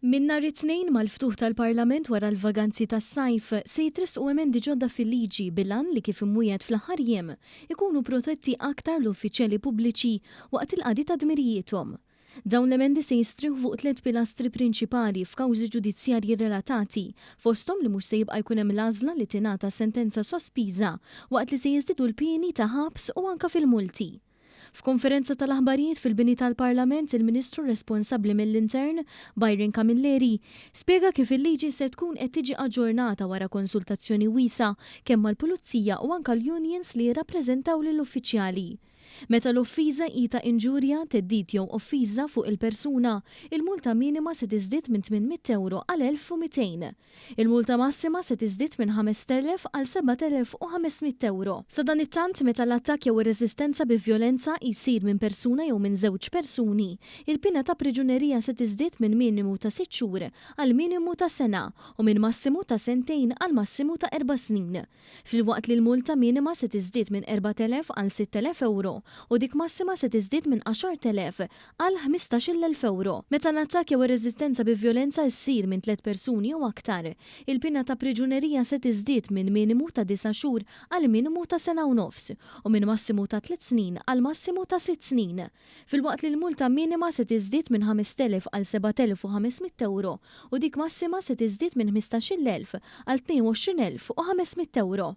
Minn nhar it-Tnejn mal-ftuħ tal-Parlament wara l-vaganzi tas-sajf, se jitressqu emendi ġodda fil-liġi bil-għan li kif imwiegħed fl-aħħar jiem, ikunu protetti aktar l-uffiċjali pubbliċi waqt il-qadi ta' dmirijiethom. Dawn l-emendi se jistrieħu fuq tliet pilastri prinċipali f'kawżi ġudizzjarji relatati, fosthom li mhux se jibqa' jkun hemm l-għażla li tingħata sentenza sospiża waqt li se jiżdiedu l-pieni ta' ħabs u anke fil-multi. F'konferenza tal-aħbarijiet fil-bini tal-Parlament, il-Ministru responsabbli mill-Intern, Byron Camilleri, spjega kif il-liġi se tkun qed tiġi aġġornata wara konsultazzjoni wiesgħa kemm mal-Pulizija u anke l-unions li jirrappreżentaw lill-uffiċjali. Meta l-offiża hi ta' inġurja, theddid jew offiża fuq il-persuna, il-multa minima se tiżdied minn 800 ewro għal 1,200. Il-multa massima se tiżdied minn 5,000 għal 7,500 ewro. Sadanittant, meta l-attakk jew ir-reżistenza bi vjolenza jsir minn persuna jew minn żewġ persuni, il-piena ta' priġunerija se tiżdied minn minimu ta' sitt xhur għal minimu ta' sena u minn massimu ta' sentejn għal massimu ta' erba' snin. Filwaqt li l-multa minima se tiżdied minn 4,000 għal 6,000 ewro u dik massima se tiżdied minn 10,000 għal 15,000 ewro. Meta l-attakk jew ir-reżistenza bi vjolenza ssir minn tliet persuni jew aktar, il-piena ta' priġunerija se tiżdied minn minimu ta' disa' xhur għal minimu ta' sena u nofs u minn massimu ta' tliet snin għal massimu ta' sitt snin. Filwaqt li l-multa minima se tiżdied minn 5,000 għal 7,500 ewro u dik massima se tiżdied minn 15,000 għal 22,500 ewro.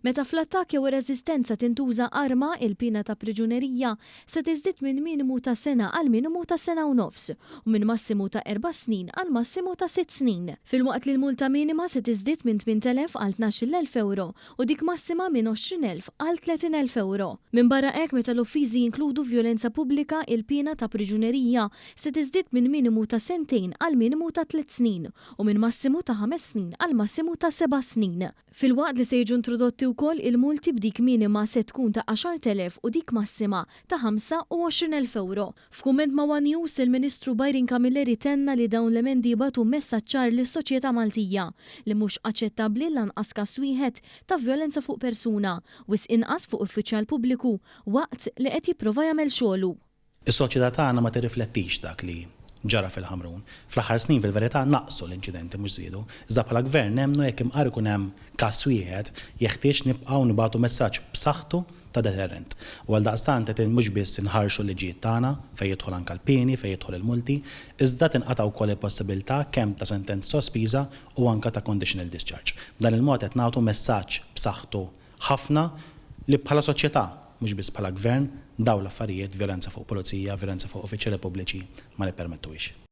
Meta fl-attakk jew ir-reżistenza tintuża arma, il-piena ta' priġunerija se tiżdied minn minimu ta' sena għal minimu ta' sena u nofs u minn massimu ta' erba' snin għal massimu ta' sitt snin. Filwaqt li l-multa minima se tiżdied minn 8,000 għal 12,000 ewro u dik massima minn 20,000 għal 30,000 ewro. Minbarra hekk, meta l-offiżi jinkludu vjolenza pubblika, il-piena ta' priġunerija se tiżdied minn minimu ta' sentejn għal minimu ta' tliet snin u minn massimu ta' ħames snin għal massimu ta' seba' snin. Filwaqt li se jiġu introdotti wkoll il-multi b'dik minima se tkun ta' 10,000 u dik massima ta' 25,000 ewro. F'kumment ma' one News, il-Ministru Byron Camilleri tenna li dawn l-emendi jibagħtu messaġġ ċar lis-soċjetà Maltija li mhux aċċettabbli lanqas każ wieħed ta' vjolenza fuq persuna, wisq inqas fuq uffiċjal pubbliku waqt li qed jipprova jagħmel xogħlu. Is-soċjetà tagħna ma tirriflettix dak li ġara fil-Ħamrun. Fl-aħħar snin fil-verità naqsu l-inċidenti mhux żdiedu. Iżda bħala Gvern nemmnu jekk imqar ikun hemm każ wieħed, jeħtieġ nibqgħu nibagħtu messaġġ b'saħħtu ta' deterrent. U għaldaqstant qed mhux biss inħarrxu l-liġijiet tagħna, fejn jidħol anke l-pieni, fejn jidħol il-multi, iżda tinqata' wkoll il-possibilità kemm ta' sentenza sospiża u anke ta' conditional discharge. B'dan il-mod qed nagħtu messaġġ b'saħħtu ħafna li bħala soċjetà, mhux biss bħala Gvern, dawn l-affarijiet, vjolenza fuq pulizija, vjolenza fuq uffiċjali pubbliċi, ma nippermettuhiex.